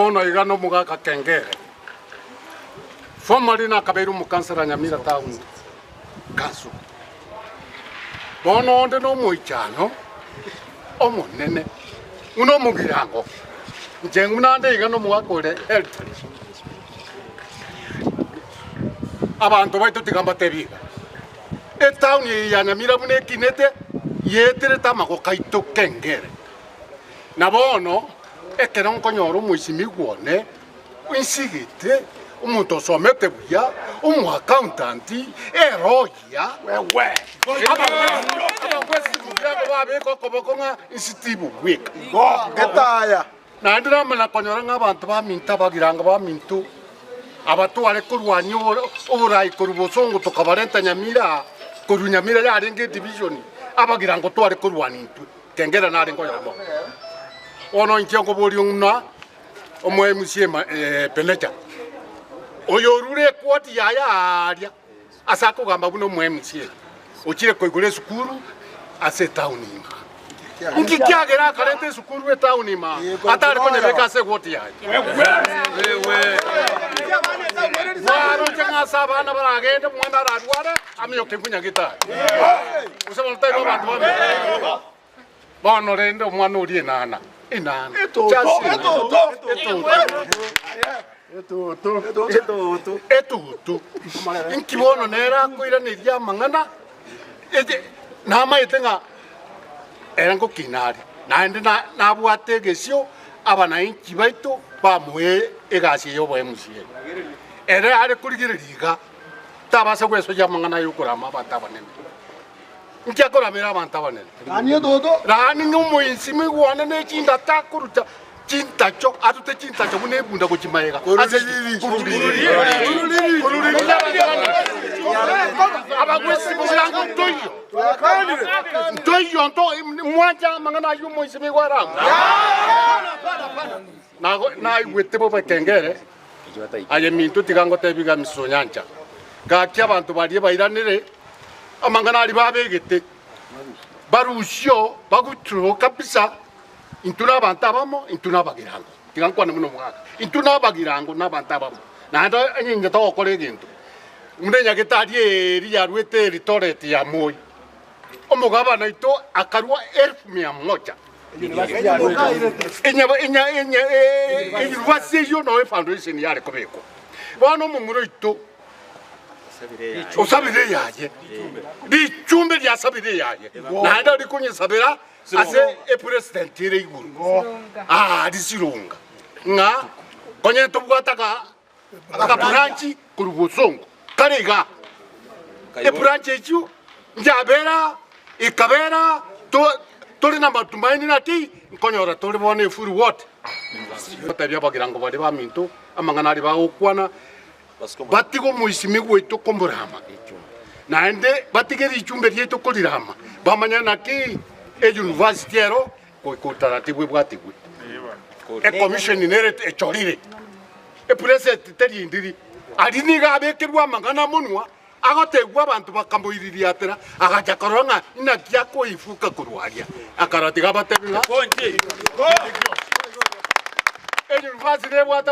Bono iga nomogaka Kengere, formerly nakabeire omokansara Nyamira Town Council. Bono onde nomoichano omonene buna omogirango, inche buna nde iga nomogaka ore elderly. Abanto baito tiga mbatebie iga, etown eye ya Nyamira buna ekinete, yeeterete amagoko aito Kengere. Na bono, ekero nkonyora omoisimigwa one insigete, omonto osomete buya, omoaccountant, eroyia, abagwesi babeka okoboko ng'a insi bweka. Etaya. Naende namanya konyora ng'a abanto baminto abagiranga baminto abatware korwania oborai korwa bosongo tokabarenta Nyamira aa, korwa Nyamira yarenge edivision, abagirango tware korwania intwe. Kengera narenge oyomo. Bono inche nkoboria ng'a omo-MC Ebenezer, oyo orure equart yaye aaria ase akogamba buna omo-MC, ochire koigora esukuru ase etown ime. Inki kiagera akareta esukuru etown ime aa atare konyebeka ase eward yaye? Mwaroche ng'a ase abana baragende omwana ararware aminyoke nkunyagete aye. Gose bono taibo abanto bamino? Bono rende omwana oria enana, enana, just enana, etoto. Inki bono nere akoiraneria amang'ana eke namaete ng'a ere ngokina are, naende nabwate egesio abanainchi baito bamoe egasi eye y'oboemusi eye. Ere are korigereria iga, tabasa gwesoyia amang'ana aya okorama abanto abanene. Inki akoramera abanto abanene? Rani ng'a omoinsimi one ne chindata akoruta chintacho, arute chintacho buna ebunda gochia magega. Ase Abagwesi bogirango ntoiyo. Ntoiyo nto mwanche amang'ana ayio omoinsimi igo arangwe. Naigwete bobe kengere, aye minto tiga ngotebi iga Mrs. Onyancha, gaki abanto baria bairanere amang'ana aria babegete, barusio baguturwe kabisa, intwe nabanto abamo, intwe nabagirango. Tiga nkwane buna omogaka, intwe nabagirango nabanto abamo, naende onye inche togokora egento, buna enyagetari eria yaruete Eldoret ya Moi, omogabana oito akarua elfu mia moja. Eyunivasiti eyio noo efoundation yare kobekwa. Bono omomura oito osabire eyaye, richumbe riasabire eyaye, naende ori konyesabera ase epresident ere igoro aa risironga ng'a konye tobwate akabranch korwa bosongo kare igaa. Ebranch echio njabera ekabera tore na matumaini naki nkonyora tore bono efull what? Gotebia abagirango baria baminto amang'ana aria bagokwana, batige omoisimi gwaito komorama, naende batige richumbe riaito korirama, bamanye naki euniversity ero goika utaratibu ebwatigwe. Ecommission nere echorire, epresident teri ndiri, aria nigo abekerwe amang'ana monwa Agoteebigwa abanto bakamoiririatera, agacha korora ng'a inaki akoifuka korwa aria. Akarora tiga abatebi ng'a eyunivasiti nebwate.